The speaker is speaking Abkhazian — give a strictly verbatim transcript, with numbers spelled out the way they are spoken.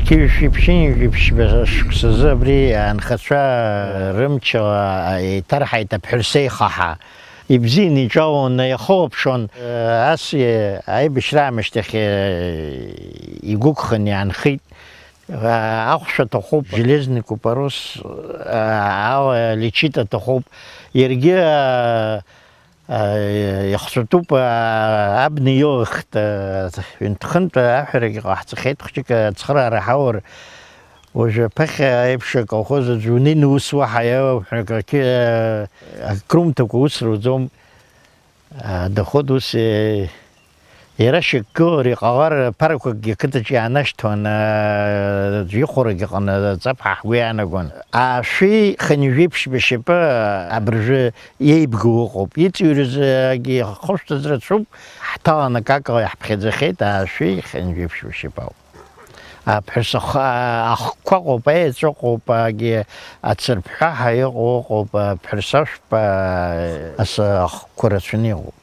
Ԥшьынҩажәи ԥшьба шықәсазы абри анхацәа рымчала еиҭарҳаит аԥҳәыс еихаҳа. Ибзианы иҿалон, ихылаԥшуан, ас аибашьра аамышьҭахь игәықәханы иаанхеит. Ахәшә аҭахуп, железный купорос ала лечит аҭахуп. Иаргьы ихҵәатәуп, абна илыхт, ҩынтә-хынтә аҳәарагьы ҟаҳҵахьеит, хәҷык ацхыраара ҳаур, уажәы аԥахьа еиԥш аколхоз аӡә унеины ус уаҳа иалоуп ҳәа акгьы, акрумҭакәа ус руӡом. Доход ус иара шьақәгылар иҟалар, ԥарақәакгьы ақыҭаҿы иаанашьҭуан, аӡә ихәарагьы ыҟан, аҵаԥҳа ҳгәы иаанагон. Аашәи хынҩажәи ԥшьба шьапы абыржәы иеибгоу ыҟоуп. Иҵыҩрызгьы хышәҭыӡ рацәоуп, ҳҭаланы акакала иаҳԥхьаӡахьеит, аашәи хынҩажәи ԥшьба шьапы ауп. Аԥҳәыс ахқәа ыҟоуп, аеҵәа ыҟоуп, агьи ацырԥҳәаҳа иҟоу ыҟоуп, аԥҳәыс ашәпа, асы ахқәа рацәаны иҟоуп.